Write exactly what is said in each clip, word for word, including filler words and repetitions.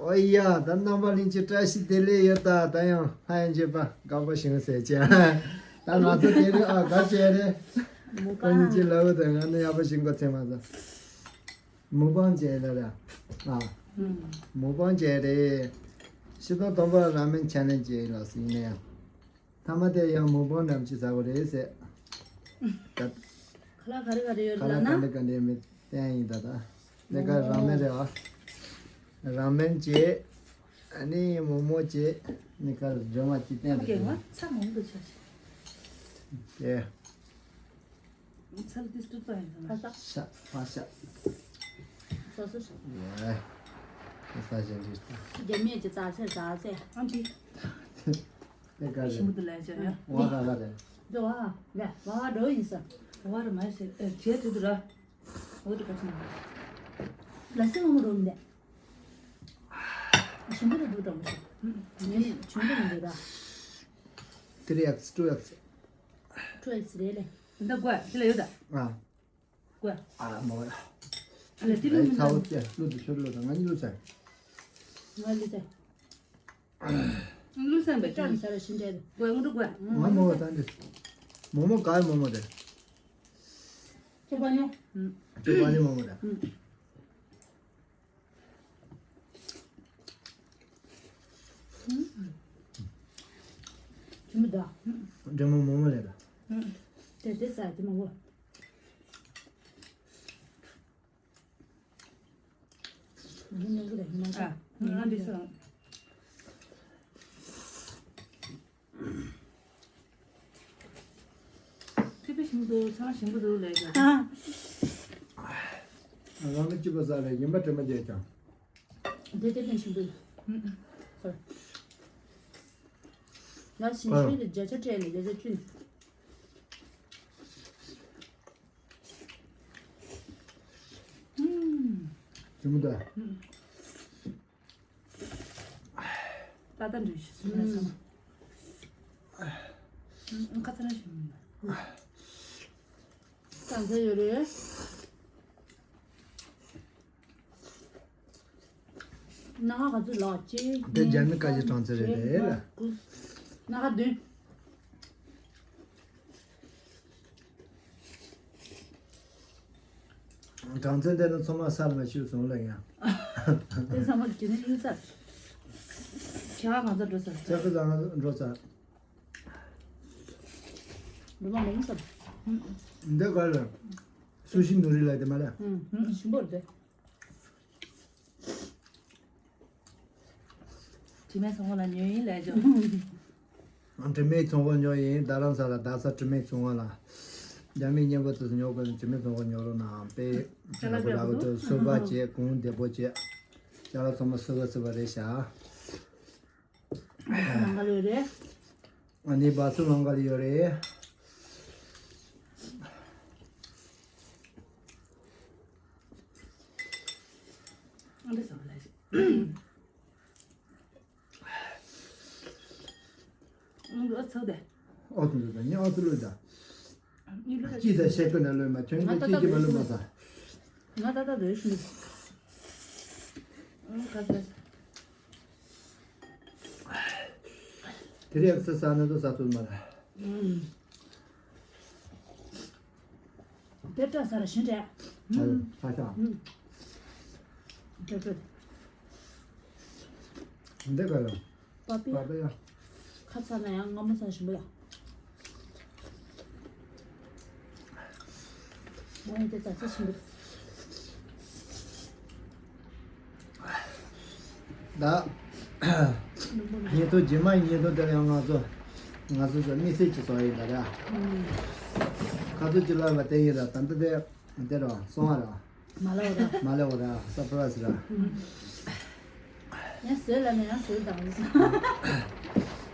ཨོ་ཡ། ད་རྣམ་པ་གླིང་ཆེན་བཀྲ་ཤིས་བདེ་ལེགས་ཡོད། ད་ད་ཡང་ལྷ་ཡང་བྱེད་པ་དགའ་པོ་ཞིག་ཟེར་ཅེ། ད་ང་ཚོ་དེ་རིང་ཨ་དགའ་བྱས་རེད། ཁོ་གཉིས་ཀྱི་ལབ་དང་ང་ནི་ཡག་པོ་ཞིག་མགོ་ཚོད་མ་སོང་། མུག་པང་བྱས་ལ་ར། ཨ། མུག་པང་བྱས་རེད། ཤི་ཏོང་དང་པོ་ར་མེན་ཆ་ལེན་བྱས་ལ་སི་ཡིན་ན་ཡང་། ཐ་མ་དེ་ཡང་མུག་པང་འགྲམ་ཅི་ཟ་གོ་རེད་ཟེར། ད། ཁ་ལག་ག་རེ་ག་རེ་ཡོད་ཁ་ལག་ལབ་ན། ག་འདྲ་ག་འདྲ་མི་བསྟན་ཡིན་ད་ད། ལས་ཀ་ར་མེན་རེད་བ། ར་མེན་བྱས། ཨ་ནི་མོག་མོག་བྱས། ནི་ཁ་ལག་སྒྲོལ་མ་ཅི་བསྟན་ཨ་ད་ཀེ་ང་ཚ་མང་དུ་ཆ་ཆེ། དེ། ཚ་ལ་ཏིས་ཏུ་ཏོ་ཡིན་ཙང་ཕ་ཤ། ཕ་ཤ། སོ་སོ་ཤ། ཡེ། ས་ཞིང་རིགས་ད། རྒྱ་མིས་ཀྱི་རྫ་ཚེ་རྫ་ཚེ། ཨ་འདི། དེ་ག་རེད། ཞིམ་པོ་འདུག་ལས་བྱ་ཡ། བ་ག་ག་རེད། འདི་བ་ལས་བ་བ་འགྲོ་ཡིན་ས། བ་ར་མ་ཤེས་ཨེ་བྱས་དུ་དུ་ར། འོ་དུ་ག་ཚོད་ན། ལ་སི་མ་མོ་རོ་མི་འདས། ཞིམ་པོ་དུ་འདུག་འགྲོ་མི་ཤེས། ངས་ནི་བྱུང་དུ་མི་འདུག་ར། ཐི་རི་ཨེགས་ཊུ་ཨེགས། ཊུ་ཨེགས་རེད་ལས། འདི་དགོས་འདི་ལ་ཡོད་ད། ཨ། དགོས། ཨ་མོ། ཨ་ལ་ཏི་ལུ་མི་ཚ་བོ་ཚ། སྐྱེ་ལུ་དུ་ཆུ་ལུ་དང་ང་གཉིས་ལུ་ཚ། ང་ལུ་ཚ། ལུ་ཚ་བའི་ཅང་ས་ར་ཤིན་ཏེ། དགོས་ང་འགྲོ་དགོས། ང་མོ་བ་ད་འདི། མོ་མོ་ག་མོ་མོ་དེ། ཁྱོད་པ་ཉོ། ཁྱོད་པ་ཉོ་མོ་མོ་དེ། ཅི་མི་ད། འདྲེ་མོ་མོ་མོ་ལས་ད། དེ་དེ་ཟ་དེ་མོ་གོ། ཨ་ང་འདི་ཟ། ཁྲི་པའི་ཞིང་དུ་ཚང་ཞིང་པོ་འདུག་ལས་ཀྱང་། རང་གི་སྐྱིད་པ་ཟ་རེ་ཡིན་པ་དྲན་པ་བརྗེད་ཀྱང་། དེ་དེ་ནས་ཞིང་པོ་ཡིན། ཧོར། ང་ཞིང་ཞུས་དེ་བརྒྱ་ཆ་སྤྲད་ནས་བརྒྱ་ཆ་བཅུ་ནས། ཅི་མི་འདུག་ད་ལྟ་འདྲི་ཞིག་སུ་ལ་སོང་། ཁ་ཚ་ན་ཞིག་མི་འདུག་ཙང་ཚ་ཡོད་རེད། སྣ་ཁ་ག་ཚོད་ལགས་ཅི། དེ་རྒྱ་མི་བཀའ་བཞིན་གྲངས་ཚད་རེད་རེད་ལ། སྣ་ཁ་བདུན། གྲངས་ཚད་དེ་ནི་ཚང་མ་སར་མ་ཤོད་སོང་ལ་ཡང་། དེ་ཚང་མ་རྒྱུ་ནི་ཡིན་ས། ཁྱེད་གང་ཚ་འགྲོ་ས། ཁྱེད་གང་ཚ་འགྲོ་ས། འགྲོ་མ་མང་ས། འདི་ག་ལ། སུ་ཤི་ནུ་རི་ལ་དེ་མ་ལ། ཞིམ་པོ་རེད། དྲི་མེད་ཚོང་ཁང་ལ་ཉོས་ཡིན་ལས་ཆོག་དྲི་མེད་ཚོང་ཁང་ཉོ་ཡིན། རྡ་རམ་ས་ལ་རྡ་ས་དྲི་མེད་ཚོང་ཁང་ལ། རྒྱ་མི་མཉེན་པོ་དུ་ཉོ་དགོས་ན་དྲི་མེད་ཚོང་ཁང་ཉོ་རོགས་གནང་པས། ཅ་ལག་ལ་ལ་དུ་སོ་པ་བྱེད་གོང་བདེ་པོ་བྱེད། ཅ་ལག་ཚང་མ་སོ་པ་སོ་པ་རེད་ཤག་ནང་ལ་ཡོད་རེད། ཨ་ནི་བ་སུ་ལང་ག་ལ་ཡོད་རེད། ཨ་འདྲ་ཟ་བ་ལ་ཞིག་ཨ་ཚོ་དེ། ཨོ་ཚོ་དེ་ཉི་ཨོ་ཚོ་ལོས་ད། ཅི་ཟ་ཤེས་ཀི་ན་ལོས་མ་ཁྱོད་ཀྱི་ཅི་ཅི་མ་ལོས་མ་ཟ། ང་ད་ད་རེད་ཤི། ཨ་ཁ་ཟ། དེ་རེད་ས་ས་ན་དོ་ས་ཚོད་མ་ར། དེ་བཀྲ་ས་ར་ཤི་འདྲ། ཧ་ཤ། དེ་བཀྲ། འདི་ག་ལ། པ་པི། པ་པི་ཡ། ཁ་ཚ་ན་ཡང་སྔ་མོ་ཚ་ཞིམ་པོ་ཡ། ང་ཡི་དེ་ཚ་ཚ་ཞིམ་པོ། ད། ཉིན་ཐོ་རྗེས་མ་ཉིན་ཐོ་དེར་ཡང་ང་ཚོ། ང་ཚོ་ཚོ་དམིགས་བསལ་གྱི་བཟོ་ཡིན་ད་ར། ཁ་ཚོ་གྱི་ལ་བ་དེ་ཡིན་ར་ད་འདི་དེ། འདི་ར་སོང་བ་ར། མ་ལ་འོ་ར། མ་ལ་འོ་ར་སར་པ་ར་ཡེ་སི་ར། ཡང་བཟོས་ལ་ནི་ཡང་བཟོས་དང་།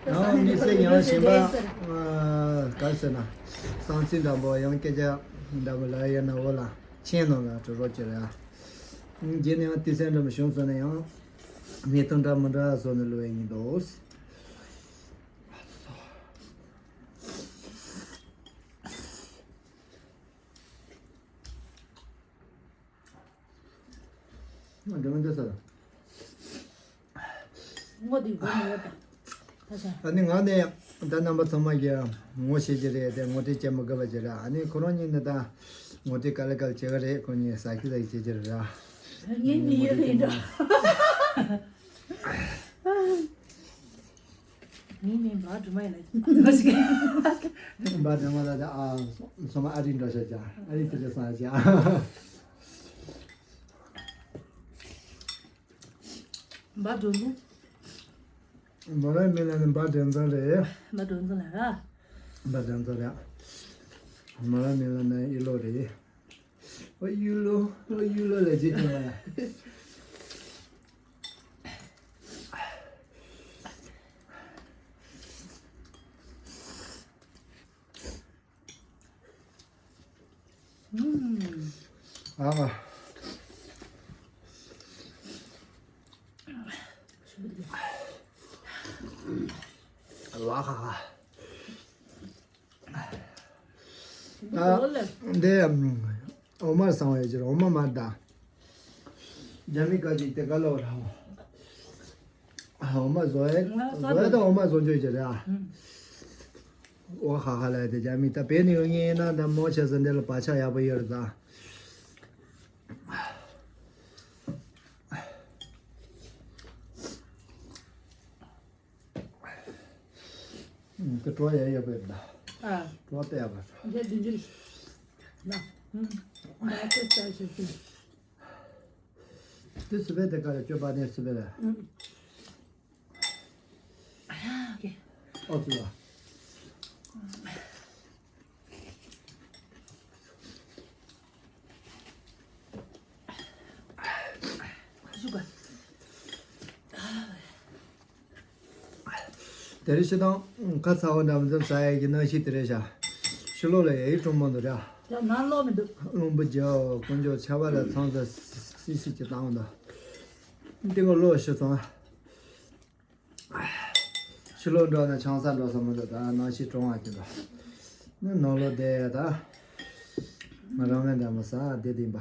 ཡང་དམིགས་བསལ་ཡང་གཞན་པ། ག་རེ་ཟེར་ན། གསང་ཚིག་འདྲ་པོ་ཡང་སྐད་ཆ་འདྲ་པོ་ལ་ཡང་ན་འོ་ལ་མཆན་ནང་ལ་འབྲི་རོགས་བྱེད་ར། རྗེས་ནས་ཡང་དུས་ཚོད་འདྲ་པོ་བྱུང་སོང་ན་ཡང་། གནས་སྟངས་འདྲ་མི་འདྲ་བཟོ་ནས་ལོས་ཡིན་འདུག་འགྲོ་མི་འདུག་ཟེར། ངོ་དེ་དགོས་ནི་ཡོད་པ། ད་ཤ། ཨ་ནི་ང་ནི་ད་རྣམ་པ་ཚང་མ་གི་ངོ་ཤེས་ཀྱི་རེད་དེ། ངོ་སྤྲོད་བྱེད་མི་དགོས་པ་ཅིག་རེད། ཨ་ནི་ཁོ་རང་གཉིས་ནི་ད་ངོ་སྤྲོད་ག་ལེ་ག་ལེ་བྱེད་གི་རེད། ཁོ་གཉིས་ཟ་ཁི་ཟ་ཁི་བྱེད་ཀྱི་རེད་ར། ངའི་མི་ཡོད་རེད་འགྲོ། ངའི་མིང་འབའ་སྒྲོལ་མ་ཡིན་ན་ཅི་ཞིག་འབའ་སྒྲོལ་མ་ལ་ད་ཨ་སོ་མ་ཨ་རི་འགྲོ་ཤག་ཅག་ཨ་རི་དེ་རེད་སང་ཅག་འབའ་སྒྲོལ་མ། མོ་རའི་མིང་ལ་ནི་འབའ་སྒྲོལ་མཚོ་རེད། འབའ་སྒྲོལ་མཚོ་ལ་ར། འབའ་སྒྲོལ་མཚོ་རེད། མོ་རའི་མིང་ལ་ནི་ཨི་ལོ་རེད། ཨོ་ཡུ་ལོ། ཨོ་ཡུ་ལོ་ལ་བྱེད་ཀྱི་མ། ཨ་མ། ལ་ཁ་ཁ། ཨ། འདི་འོ་མ་བཟང་བའི་ཕྱིར་འོ་མ་མར་དང་། རྒྱ་མི་བཀའ་ཅིག་དེ་ག་ལོ་ར། འོ་མ་བཟོ་ཡས་བཟོ་ཡས་དང་འོ་མ་བཟོ་འཇོག་བྱེད་རེད་ཨ། འོ་ཧ་ཧ་ལ་དེ་རྒྱ་མི་ད་བེད་ནི་ཡོད་ངེས་ཡིན་ན་ད་མོ་བྱས་ཟིན་དེ་ལ་བག་ཆགས་ཡག་པོ་ཡོད་རེད་ད། དེ་བྲོ་ཡ་ཡོད་པས་ད། ཨ། བྲོ་བལྟ་ཡ་པ། འདི་བདུན་ཅུ་རེད། ལ། ཨུམ། ང་ཚོ་ས་ཞིག་ཏུ། དེ་སི་པན་དེ་ག་རེ་སྤྱོད་པ་ནས་སི་པན་རེད། ཨུམ། ཨ་ཡ་ཀེ། ཨོ་ཙི་ལ། ཞུ་ག་དེ་རིང་ཤི་དང་ཁ་ཚ་བོ་འདྲ་མི་འདུག་ཟ་ཡས་ཀྱི་གནམ་གཤིས་དེ་རེད་ཤག་ཕྱི་ལོགས་ལ་ཡ་ཡི་གྲོང་མོ་འདུག་ར། ཡང་ནང་ལོག་མི་འདུག་རླུང་བུ་རྒྱག་དཀོན་མཆོག་ཆར་པ་ལ་ཚང་ས་སིལ་སིལ་གྱི་བཏང་འདུག་འདི་ག་ལོག་ཤི་སོང་། ཕྱི་ལོགས་འགྲོ་ན་ཆང་ས་འགྲོ་ས་མི་འདུག་ད་གནམ་གཤིས་གྲང་བ་ཅིག་འདུག་ནི་ནང་ལོགས་བསྡད་ཡ་ད། ང་རང་མེད་འདྲ་མི་ཟ་བསྡད་བསྡད་པ།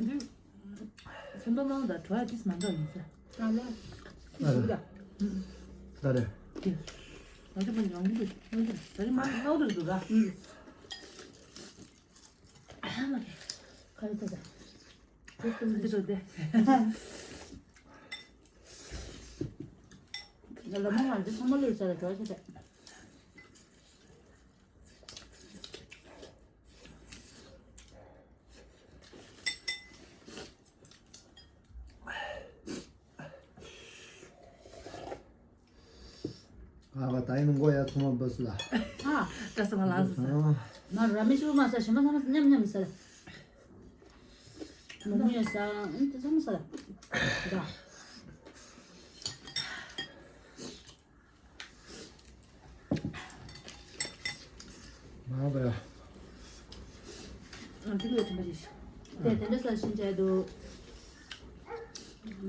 འདི་སེམས་པ་མང་དང་བྲོ་ཡ་ཏིས་མ་འདྲ་ཡིན་ས། ཨ་ལ། ཞིག་ད། ད་རེད། ད་རེད་མ་ཡོང་གི་འདུག་ད་རེད་མ་ནོར་འདུག་ག་ཁ་ལ་ཚ་ཚ། ཁ་ལ་ཚ་ཚ། འདི་འགྲོ་དེ། ལ་ལ་མ་ང་འདི་ཚང་མ་ལུས་ས་ལ་བྲོ་ཆ་ཚ། ཨ་བ་ད་ཡིན་མགོ་ཡ་ཚང་མ་བུ་སུ་ལ། ཨ། བཀྲ་ཤིས་པ་ལགས་སུ། ང་ར་མེ་ཤུ་མ་ས་ཞི་མ་ཚང་མ་མཉམ་མཉམ་ས། མོ་མོ་ཡ་ས་ཨ་དེ་ཚང་མ་ས། ད། མ་བ། ཨ་འདི་ལོས་དྲན་པ་ཞིག་དེ་དེ་འདྲ་ས་ཤིན་ཆད་དུ།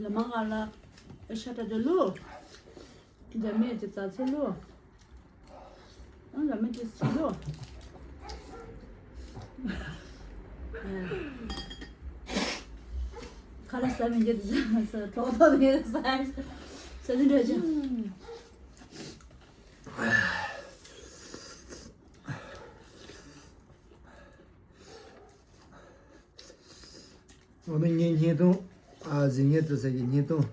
ལ་མ་ང་ལ་ཨེ་ཤ་ཏྲ་ཏྲ་ལུ། འཇམ་མེད་ཀྱི་རྩ་ཚེ་ལུ། ཨ་ལ་མེད་ཀྱི་སི་ལུ། ཁ་ལ་ས་མེད་ཀྱི་ས་ཐོག་ཐོག་ནས་ས་ས་ནི་འདྲ་ཅིག་འོ་ན་ངའི་བརྙན་ཐུང་ཨ་གཟིགས་ཉན་དུ་ཟེར་གྱི་བརྙན་ཐུང་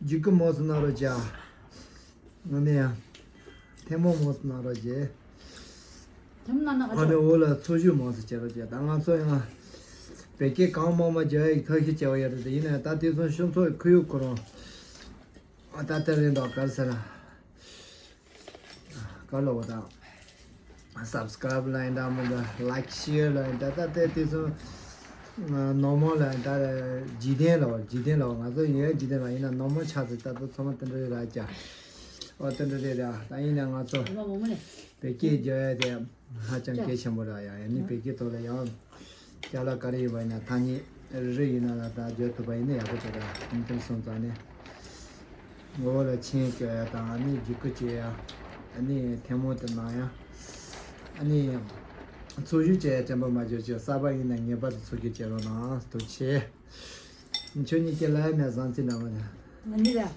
རྒྱུག་གི་མོ་སུ་གནང་རོགས་བྱ། འོ་ན་ཡང་ཐལ་མོ་མོ་སུ་གནང་རོགས་བྱེད། ཐལ་མོ་གནང་ན་ག་ཨ་ནི་འོ་ལ་ཚོ་བཞུགས་མོ་སུ་བྱེད་རོགས་བྱེད། ད་ང་ཚོ་ཡང་བེ་ཀེ་གང་མང་མང་རྒྱག་ཡག་ཐབས་ཤེས་བྱ་བ་ཡོད་རེད། དེ་ཡིན་ན་ད་དེ་ཚོ་ཤོང་ཚོ་ཁུ་ཡུག་ཁོ་རང་ཨ་ད་ལྟ་རེད་འདུག་ག་རེ་ཟེར་ན། ག་ལ་བ་དང་། སབ་སི་ཀ་རའིབ་ལ་ཡིན་ད་མི་འདྲ། ལའིཀ་ཤེར་ལ་ཡིན་ད་ད་ལྟའི་དེ་ཚོ། ནོར་མལ་ལ་ཡིན་ད་འཇིག་རྟེན་ལ་བ་འཇིག་རྟེན་ལ་བ་ང་ཚོ་ཡིན་ཡང་འཇིག་རྟེན་ལ་ཡིན་ན་ནོར་མལ་ཆགས་ཚེ་ད་ལྟ་ཚང་མ་དེ་འདྲ་རེད་ར་ཀྱ། ཨོ་དེ་འདྲ་རེད་ར་ད་ཡིན་ན་ང་ཚོ། བེ་ཀེ་རྒྱག་ཡ་དེ་ཧ་ཅང་གལ་ཆེན་པོ་ར་ཡ་ཡ་ནི་བེ་ཀེ་ཐོག་ལ་ཡང་། ཅ་ལག་ག་རེ་ཡིན་པ་ཡིན་ན་ཐ་སྙད་རེ་རེ་ཡིན་ན་ལ་ད་བརྗོད་ཐུབ་པ་ཡིན་ན་ཡག་པོ་ཆགས་ད་ཡིན་དེར་སོང་ཙང་ནས། ངོ་བོ་ལ་མཆན་བཀོད་ཡ་དང་། ཨ་ནི་བརྒྱུད་སྐུལ་བྱེད་ཡ། ཨ་ནི་ཐལ་མོ་དེ་གནང་ཡ། ཨ་ནི་འཚོ་བཞུགས་བྱེད་ཡ་དྲན་པ་མ་བརྗེད་ཅིག་གསར་པ་ཡིན་ན་ངེས་པར་དུ་འཚོ་བཞུགས་བྱེད་རོགས་གནང་། ཐུགས་རྗེ་ཆེ། ཁྱོད་གཉིས་ཀྱི་ལ་ཡ་མེད་བཟང་ཚིག་འདྲ་མ་རེད། ང་གཉིས་ལ།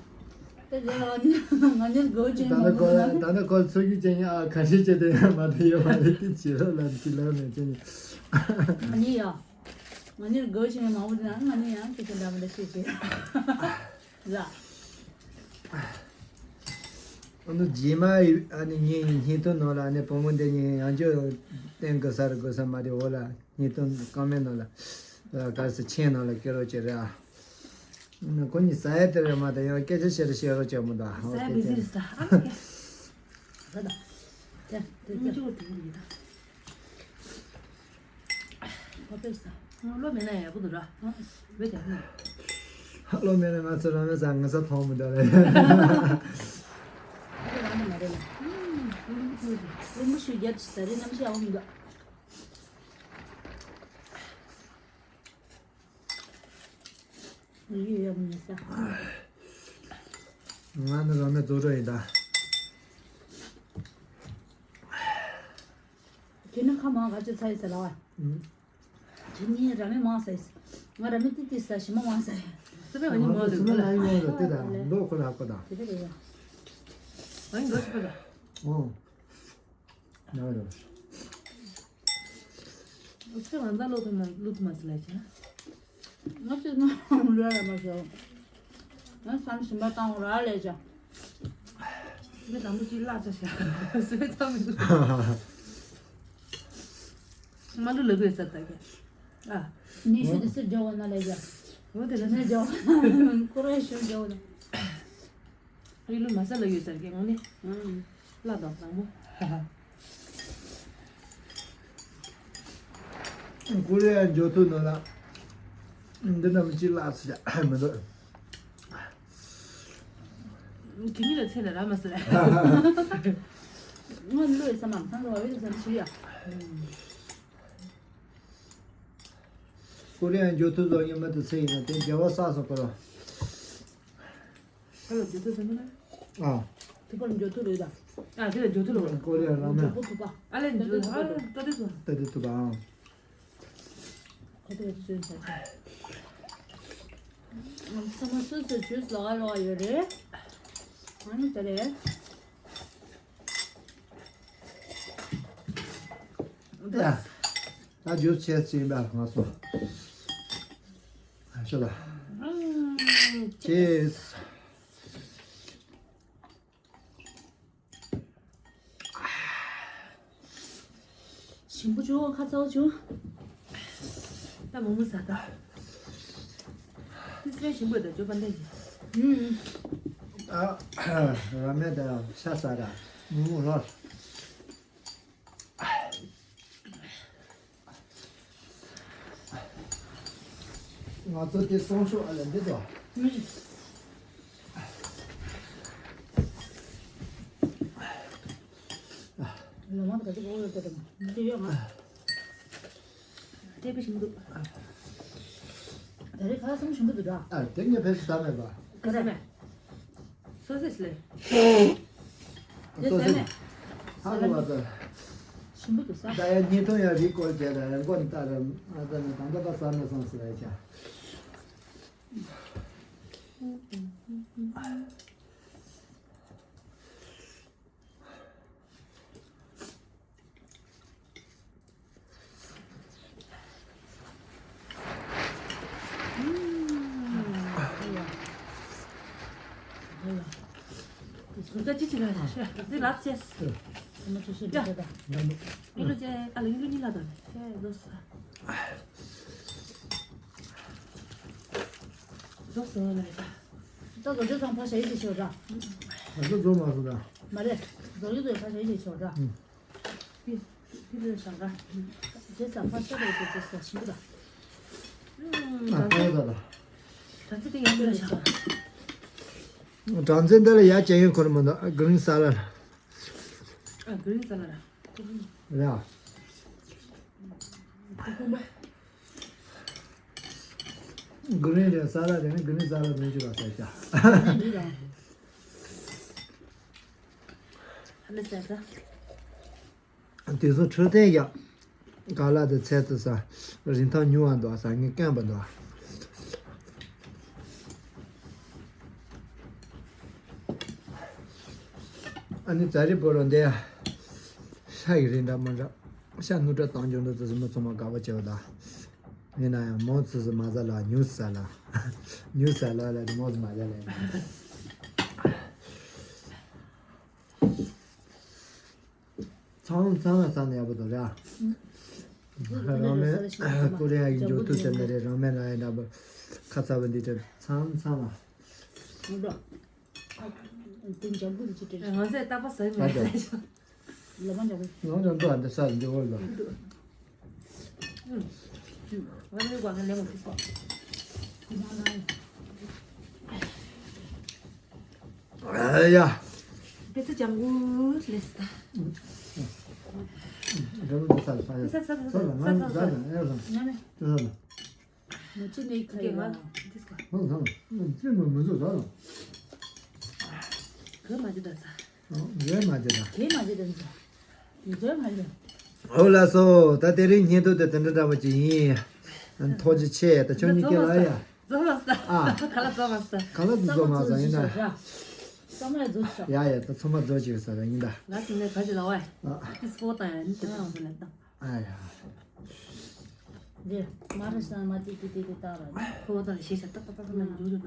ད་དེ་ལ་ང་གཉིས་ང་གཉིས་དགོད་ཅིང་ད་ནི་ངོ་ཁོ་ལ་ད་ནི་ཁོ་འཚོ་བཞུགས་བྱེད་ཡ་ཨ་ག་རེ་བྱེད་དེ་ཡང་མ་དེ་ཡོད་མ་རེད། དེ་བྱེད་རོགས་ལ་དེ་ལ་མེད་ཁྱོད་གཉིས། ང་གཉིས་ཡ། ང་གཉིས་དགོད་ཅིང་མང་པོ་དེ་ན་ང་གཉིས་ཡང་ཁྱེད་ཀྱི་འདྲ་མི་འདྲ་བྱེད་ཅིག་ལ། ཨ་ནི་རྗེས་མ་ཡི་ཨ་ནི་ངའི་བརྙན་ཐུང་ནང་ལ་ཨ་ནི་བུ་མོ་འདི་གཉིས་ཡང་བསྐྱར་བསྟན་དགོས་ས་རེད་དགོས་ས་མ་རེད། འོ་ལ་བརྙན་ཐུང་ཀོ་མེན་ནང་ལ་ག་རེ་ཟེར་མཆན་ནང་ལ་སྐྱེལ་རོགས་བྱེད་ར། ཨ་ནི་ཁོ་གཉིས་ཟ་ཡ་དེ་རེད་མ་གཏོགས་ཡང་སྐད་ཆ་བཤད་ར་བཤད་རོགས་བྱེད་མི་འདུག་ཟ་ཡ་བི་ཟི་རེད་ཟ། ཨ་ནི་སྐད། ད་ད་ད་མི་ཅོག་དེ་ཡིན་ད། ཁོ་པས་ས། བློ་མེད་ན་ཡག་པོ་འདུག་ར། བོད་རྒྱ་ཕུད། བློ་མེད་ན་ང་ཚོ་རང་མེད་ཙང་ངེད་ཚོ་མཐོང་མི་འདུག་རེད། བློ་རང་ནས་མ་རེད་ལ། རླུང་བུ་ཤུགས་རྒྱབ་ཀྱི་ཟ་རེད། གནམ་གཤིས་ཡག་པོ་མི་འདུག་ཡོད་ཡོད་མི་ས། ང་ནི་རང་མེད་རྫོགས་འགྲོ་ཡིན་ད། དེ་ནི་ཁ་མང་ག་ཅི་ཚ་ཡི་ས་ལ་བ། ཨུམ། དེ་ནི་ར་མེད་མང་ས་ཡི་ས། ང་ར་མེད་ཏི་ཏི་ས་ཞིམ་མོ་མང་ས་ཡི། སི་པན་ང་ནི་མང་ལ་སི་པན་ང་ཡི་མང་ལ་དེ་ད་མདོ་ཁོ་ལ་ཁོ་ད། དེ་ད་རེད་ཡ། ང་ཡི་མདོ་ཞིག་པ་ད། ཨོ། ཡང་ཡང་། ཨོ་ཙི་ང་ཚ་ལོ་ཐུ་མ་ལུ་ཐུ་མ་སི་ལ་ཆ། ང་ཚོས་ང་ལུ་ར་མ་ཤོར། ང་བསམ་ཞིམ་པ་བཏང་ར་ལས་ཆ། སི་པེ་དང་པོ་ཅིག་བརླག་ཆ་ཤ། སི་པེ་ཚང་མི་འདུག་མ་ལུ་ལ་གོས་ས་ད་ག་ཨ། ནི་ཤུ་དི་སི་རྒྱ་བ་ན་ལས་ཆ། འོ་དེ་ལ་ནི་རྒྱ་བ་ཁོ་ར་ཤུ་རྒྱ་བ་ན། ཨི་ལུ་མ་ས་ལ་ཡོད་ཟེར་གི་ངོ་ནི། ཨང་། ལ་དང་བཟང་མོ། ཀོ་རི་ཡ་འགྱོ་ཐུབ་ནོ་ལ། འདི་ནམ་ཅི་ལ་ཚ་མི་འདུག་ཁྱེད་གཉིས་ལ་ཚེ་ན་ར་མ་ཟེར། ང་ལོས་ས་མ་ཚང་རོ་བའི་ཟམ་ཞིག་ཡ། ཀོ་རི་ཡ་འགྱོ་ཐུབ་ཟོ་ཉི་མ་དུ་ཚེ་ཡིན་ན་དེ་རྒྱལ་བ་བསགས་སོང་ཁོ་ར། ཁ་ལ་འགྱོ་ཐུབ་ཟེར་ན། ཨ། དེ་པར་འགྱོ་ཐུབ་རེད་ད། ཨ་དེ་ལ་འགྱོ་ཐུབ་རེད། ཀོ་རི་ཡ་རང་མེད། འགྱོ་ཐུབ་པ། ཨ་ལས་འགྱོ་ཨ་ལྟ་དུས་ཐུབ། ལྟ་དུས་ཐུབ་ཨང་། ཁ་ཐུབ་སུན་ས་ཆ། ས་མ་སུ་སུ་ཇུས་ལོག་ལོག་ཡོད་རེད། ཨ་ནི་ད་རེད། ད་ཇུས་ཆེ་ཅིག་ཡིན་པ་ང་སོ། ཤོད་ད། ཅེས། ཞིམ་པོ་བྱུང་། ཁ་ཚ་བོ་བྱུང་། ད་མོག་མོག་ཟ་ད། ཏི་སི་རེ་ཞིམ་པོ་ད་ཇོ་པན་དེ། ཨུམ། ཨ། ར་མེ་ད་ཤ་ཟ་ད། མོག་མོག་ལོ། ང་ཚོ་དེ་སོང་ཤོག་ཨ་ལ་འདི་དོ། ལོ་མང་ག་ཚོད་གོ་ཡོད་དམ་འདི་ཡོད་ང་། དེ་བས་ཞིམ་འདུག་ད་རེས་ཁ་སང་ཞིམ་པོ་འདུག་ད། ཨ་དེ་ངས་ཕལ་ཆེར་ཟ་མེད་པ། ག་ས་མེད། སོ་སོས་ལས། སོ་སོས། ཧ་གོ་བ་ད། ཞིམ་པོ་འདུག་ས། ད་ཡ་ཉིས་སྟོང་ཡ་རིག་སྐོར་བྱས་ད་ཡ་མགོ་ནི་ལྟ་ར་ཨ་ད་ནི་ད་ལྟ་ད་ཟ་མེད་སོང་ཟེར་ཡ་ཆ། ཟུར་ལྟ་ཅི་ཅི་ལ་ཤ་འདི་ལགས་ཅེས། ཨ་མ་ཁྲི་ཤི་ཡ། འདི་ད། ཡིན་ལུ་ཅེ་ཨ་ལ་ཡིན་ལུ་གཉིས་ལ་ད་ནི་ཤ་རྫོགས་སོ། རྫོགས་སོ་ལ་ཡ། ད་རྫོགས་རྫོགས་ཚང་ཕ་ཤ་ཡི་ཅི་ཤོད་ར། ད་རྫོགས་རྫོགས་མ་སོང་ད། མ་རེད། རྫོགས་ཡི་རྫོགས་ཕ་ཤ་ཡི་ཅི་ཤོད་ར། ཨུ། ཕི་ཕི་ལ་ཤ་ར། རྫོགས་ཚང་ཕ་ཤ་ར་རྫོགས་རྫོགས་ཤིན་ཏུ་ར། ཨ་ད་ད་ད། ད་ཚེ་དེ་ཡང་ལ་ཤ། སྦྲང་རྩི་འདི་ལ་ཡ་ཅན་ཡོད་ཁོར་མི་འདུག་ཨ་གི་རིན་ས་ལ་ར། ཨ་གི་རིན་ས་ལ་ར། ར། ཁུ་ཁུ་མ། གི་རིན་རེད་ས་ལ་རེད་ནི་གི་རིན་ས་ལ་མི་འཇུ་ར་ས་ཀྱ། འདི་ར། ལ་ཟེར་ད། དེ་ཚོ་འཕྲོད་བསྟེན་ཡག་ག་ལ་དེ་ཚད་དུ་ས་རིན་ཐང་ཉུང་བ་འདུག་ས་ངས་སྐམ་པ་འདུག་ཨ་ནི་ཛ་རི་བོ་རོ་འདི་ཤ་ཡི་རིན་འདྲ་མི་འདྲ་ཤ་སྣུ་འདྲ་བཏང་རྒྱུ་འདུག་ཙི་ཙི་མི་ཚང་མ་དགའ་བ་བྱེད་པ་དང་། ཡིན་ན་ཡང་མོ་ཙི་ཙི་མ་ཟ་ལ་ཉུ་ཟ་ལ་ཉུ་ཟ་ལ་ལ་མོ་ཙི་མ་ཟ་ལ། ཚང་ཚང་ལ་ས་ནས་ཡག་པོ་འདུག་ར། རང་མེད་ཀོ་རི་ཡ་ཡིན་རྒྱུ་ཐུག་ཟེར་ནི་རེད། རང་མེད་ལ་ཡིན་འདྲ་པོ་ཁ་ཚ་བ་འདི་དྲན་ཚང་ཚང་ལ། འགྲོ། དེ་འཇམ་པོ་འདི་ཅི་སྤྲད། ང་ཚོས་རྟག་པར་ཟ་ཡི་མེད། ལ་མ་འཇམ་པོ། ང་འཇམ་པོ་འདི་ས་འདི་འོ་ལ། ང་ཚོའི་སྒོ་ང་ལེན་མ་ཐུབ་པ། ཨ་ཡ། དེ་ཚོ་ལྗང་གུ་ལས་ད། འགྲམ་དུ་ས་ས་ཡ། ས་ས་ས་ས་ས་ས་ས་ས་ས་ས་ས། ང་ནི། དེ་ས་ལ། མ་ཅི་ནས་ཁ་ཡ། ང་འདི་སྐོར། ཧང་ཧང་། ཅི་མ་མི་བཟོ་ས་ལ། ག་མ་ཅི་ད་ས། རེད་མ་བྱེད་དང་། དེ་མ་བྱེད་དང་། དེ་ཚོའི་མ་བྱེད། འོ་ལགས་སོ། ད་དེ་རིང་བརྙན་ཐུང་དེ་དེ་འདྲ་འདྲ་པོ་ཅིག་ཡིན། ཐུགས་རྗེ་ཆེ། ད་ཁྱོད་གཉིས་ཀྱི་ལ་ཡ། རྫོགས་མ་ས། ཨ། ག་ལ་རྫོགས་མ་ས། ག་ལ་རྫོགས་མ་ས་ཡིན་ན། ཚང་མ་རྫོགས་ཤག་ཡ་ཡ་ད་ཚང་མ་རྫོགས་ཅིག་ས་ར་ཡིན་ད། ལགས་སོ་ནས་ག་ཅི་ལ་བ། ཨ། ཏི་སྤོ་ཏང་ཡ་ནི་དེ་ཏང་སོ་ལ་ཏང་། ཨ་ཡ། འདིར་མ་རེད་ས་མ་ཏི་ཏི་ཏི་ཏི་ཏ་ར། ཁོ་ཏང་ཤེས་ཤ་ཏག་ཏག་ཏག་ཏག་ན་འཇུ་འཇུ་ན།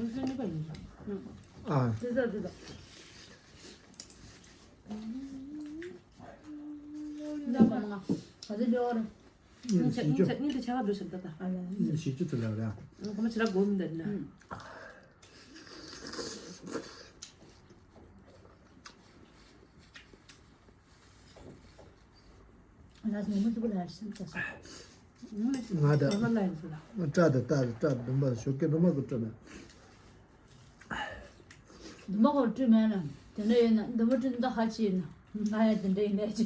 ཨ། དེ་ཚོ་དེ་ཚོ། ཡ་མ་ང་། ག་ཚོད་འདྲི་བ་རེད། གཉིས་ཆ་གཉིས་ཆ་གཉིས་དེ་ཆ་ག་འགྲོ་ཤག་ད་ད། ཨ་ལ། གཉིས་བཞི་བཅུ་ཚོད་ལ་རེད། ཁོ་མ་ཆ་ར་སྒོ་མི་འདར་ན། ང་ད། ང་ད་སྐྲ་དང་སྟག་དང་སྐྲ་དུམ་པ་ཞོགས་ཀས་སློབ་མ་གི་སྐྲ་མེད། དུམ་པ་ཁོ་སྐྲ་མེད་ན་དེ་འདྲ་ཡོད་ན་དུམ་པ་སྐྲ་འདི་ཧ་ཅི་ཡིན་ན་ང་ཡང་དེ་འདྲ་ཡིན་ནས་ཅི།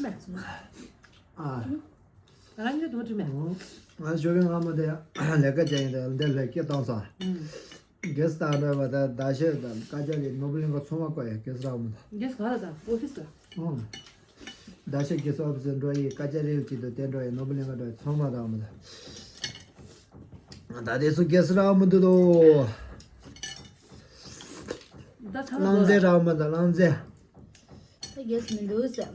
མེད་སོང་། ཨ། ང་རང་གི་དུམ་པ་སྐྲ་མེད། ང་ཞོགས་ཀས་སྔ་མོ་དེ་ལས་ཀ་བྱས་ཡིན་དེ་འདི་ལས་ཀ་བཏང་སོང་། རྒྱལ་སྲས་དང་འདྲ་བ་དང་ཟླ་ཤས་དང་བཀའ་རྒྱ་གི་ནོར་བུ་གླིང་ག་ཚང་མ་བསྐོར་ཡ། རྒྱལ་སྲས་རག་མི་འདུག་རྒྱལ་སྲས་ག་ལ་དང་ཨོ་ཕི་སི་ལ། ཨོ། ཟླ་ཤས་རྒྱལ་སྲས་ཨོ་ཕི་སི་འགྲོ་ཡི། བཀའ་རྒྱ་རེའུ་ཅིག་ཏུ་དེ་འགྲོ་ཡི། ནོར་བུ་གླིང་ག་འགྲོ་ཡི། ཚང་མ་རག་མི་འདུག་ད་དེ་ཚོ་རྒྱལ་སྲས་རག་མི་འདུག་དོ། ད་ཚང་མ་རག་མི་འདུག་རྒྱལ་སྲས་མི་འདུག་ཟེར།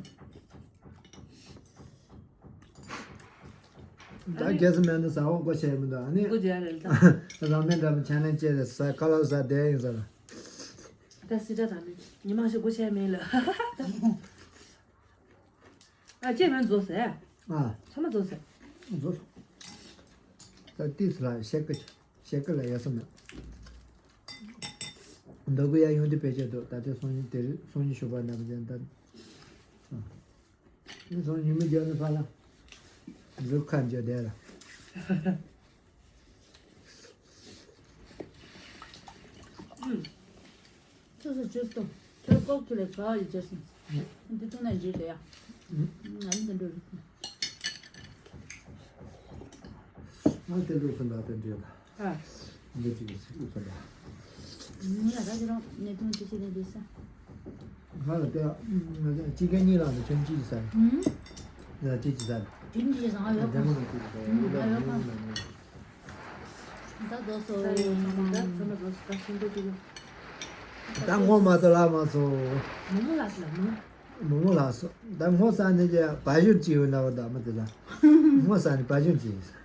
ད་རྒྱལ་སྲས་མེད་ན་ཟ་འོག་སྒོ་ཕྱེ་མི་འདུག་ཨ་ནི། སྒོ་རྒྱག་རེད་ད། རང་མེད་འདྲ་མི་ཆ་ལན་བཅད་དེ་ཟ་ཁ་ལག་ཟ་བསྡད་ཡིན་ཟེར། ད་སི་ཏྲ་དང་ནི་ཉི་མ་ཞིག་སྒོ་ཕྱེ་མེད་ལ། ཨ་ཅེ་མེད་རྫོགས་ཟེར། ཨ། ཚང་མ་རྫོགས་ཟེར། རྫོགས། ད་ཏིས་ལ་ཤེ་ཀི་ཤེ་ཀི་ལ་ཡ་ས་མེད། འདོད་དགུ་ཡ་ཡོང་དེ་བེད་སྤྱད་འདུག་ད་ལྟའི་སང་ཉིན་དེ་རིང་སང་ཉིན་ཞོགས་པ་ནམ་རྒྱུན་ད། ཨ། ངས་སང་ཉིན་མི་རྒྱབ་ནས་ཕར་ལ། འཛུགས་ཁ་འཇོག་བསྡད་ལ། ཨུམ། ཆུ་སུ་ཆུ་སུ། ཁྱོད་ལྐོག་ཁྱི་ལས་ག་ཡི་རྗེས་སུ། འདི་ཐུང་ན་འཇུས་ཏེ་ཡ། ང་ནི་འདི་འགྲོ་རེད། ང་དེ་འགྲོ་སུ་འདྲ་དེ་འདྲ་ཡོད་ད། ཨ། འདི་ཅིག་གི་སུ་འགྲོ་སུ་འདྲ། ང་ལ་ད་ཅི་རང་གནས་ཐུང་ཅི་ཅི་ནས་འདི་ས། ང་ལ་དེ་ང་ཅི་ག་གཉིས་ལ་ནི་ཁྱོད་ཅི་ཅི་ས། ཨུམ། ང་ཅི་ཅི་ས། ཁྱོད་ཅི་ཅི་ས་ང་ཡོད་ག་ང་ཡོད་ག་ད་རྫོགས་སོ། ས་ཡོད་ཚང་མ་ད་ཚང་མ་རྫོགས་སོ། ད་ཤིང་ཏོག་ཅིག་ཡོད། ད་སྔོ་མ་ཏོ་ལ་མ་སོ། མོག་མོག་ལ་སོ་ལ་མོ། མོག་མོག་ལ་སོ། ད་སྔོ་ས་ནི་ཀྱི་བ་ཞུར་ཅིག་ཡོད་ན་བ་ད་མ་དེ་ལ། སྔོ་ས་ནི་བ་ཞུར་ཅིག་ཡོད་ས།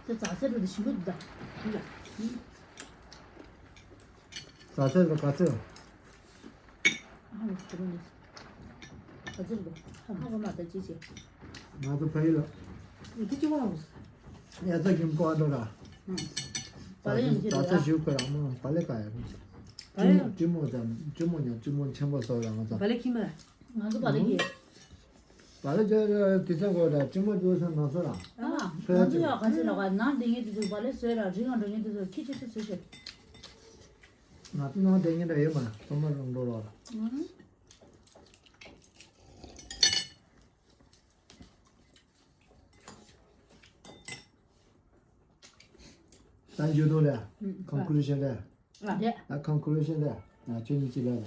དེ་ཛ་ཚེ་རུ་དེ་ཞིམ་པོ་འདུག་ད། ཛ་ཚེ་རུ་ག་ཚེ་རུ། ཨ་ནི་ཞིམ་པོ་འདུག་ད། ཨ་ཙི་རེད། ཨ་ཁོ་མ་ད་ཅི་བྱེད། ང་ཚོ་ཕ་ཡུལ་ལ། ཡི་གེ་ཅི་བ་ལ་ཡ་ཙ་གིམ་ཀོ་ཨ་འགྲོ་ར། ཨ། བ་ལེ་ཡང་ཅི་ད་རེད་ཚ་ཡ། ཞུ་ཁོ་ར་མོ་བ་ལེ་ག་ཡ། བ་ལེ་ཡང་ཅི་མོ་ཅི་མོ་ཅང་ཅི་མོ་ཉང་ཅི་མོ་ཆེན་པོ་སོགས་ལ་ང་ཚོ། བ་ལེ་ཁྱི་མ། ང་ཚོ་བ་ལེ་གི། བ་ལེ་ཅི་དེ་ཚ་གོ་ར་ཅི་མོ་ཅི་སོ་ན་སོ་ར། ཨ། ང་ཚོ་ཡ་ག་ཅི་ལ་ག་ནང་དེ་ངེད་དེ་ཚོ་བ་ལེ་སོས་ར་རི་ང་འགྲོ་ངེད་དེ་ཚོ་ཁྱི་ཅི་ཅི་སོས་ཤེས། ང་ཚོ་ནང་དེ་ངེད་འདྲ་ཡོད་མ་ཚང་མ་རང་འགྲོ་རོགས་ར། ཨ། ད་མཇུག་སྡོམ་རེད། ཁོང་ཀུ་ལུ་ཤན་རེད། རེད། ད་ཁོང་ཀུ་ལུ་ཤན་རེད། ང་ཁྱོད་གཉིས་ཅི་ལ་རེད།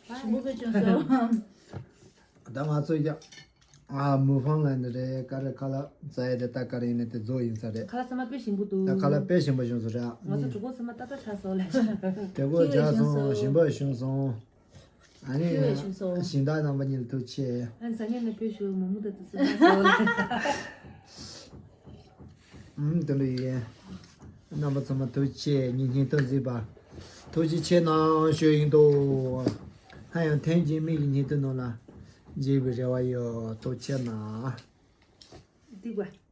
ཞིམ་པོ་དཔེ་བྱུང་སོང་། ད་ང་ཚོ་ཡ། ཨ་མུ་ཧྥང་ལ་ནི་རེད། ཀ་རེ་ཁ་ལག་ཟ་ཡ་དེ་ད་ཀ་རེ་ཡིན་ན་དེ་རྫོགས་ཡིན་ས་རེད། ཁ་ལག་ཚང་མ་དཔེ་ཞིམ་པོ་འདུག་ད་ཁ་ལག་དཔེ་ཞིམ་པོ་བྱུང་སོང་རེད། ང་ཚོ་གྲོད་ཁོག་ཚང་མ་ཏག་ཏག་ཆགས་སོང་ལ། དེ་གོ་ཇག་སོང་། ཞིམ་པོ་བྱུང་སོང་། ཨ་ནི། ཁྱོད་བཞིན་སོང་། སྦྱིན་བདག་རྣམ་པ་གཉིས་ལ་ཐུགས་རྗེ་ཆེ། ཨ་ནི་ཟ་ཉལ་ནས་ཕེབས་ཤོག་མོག་མོག་དང་དུ་སུ་མ་སོང་། ཨུམ། དེ་འདྲ་ཡིན། རྣམ་པ་ཚང་མ་ཐུགས་རྗེ་ཆེ། ངའི་བརྙན་ཐུང་གཟིགས་པ་ཐུགས་རྗེ་ཆེ་གནང་ཞུ་ཡིན་འདུག་སླར་ཡང་ཐེངས་གཅིག་མིག་གི་བརྙན་ཐུང་ནང་ལ་མཇལ་བའི་རེ་བ་ཡོད། ཐུགས་རྗེ་ཆེ་གནང་། འདི་དགོས།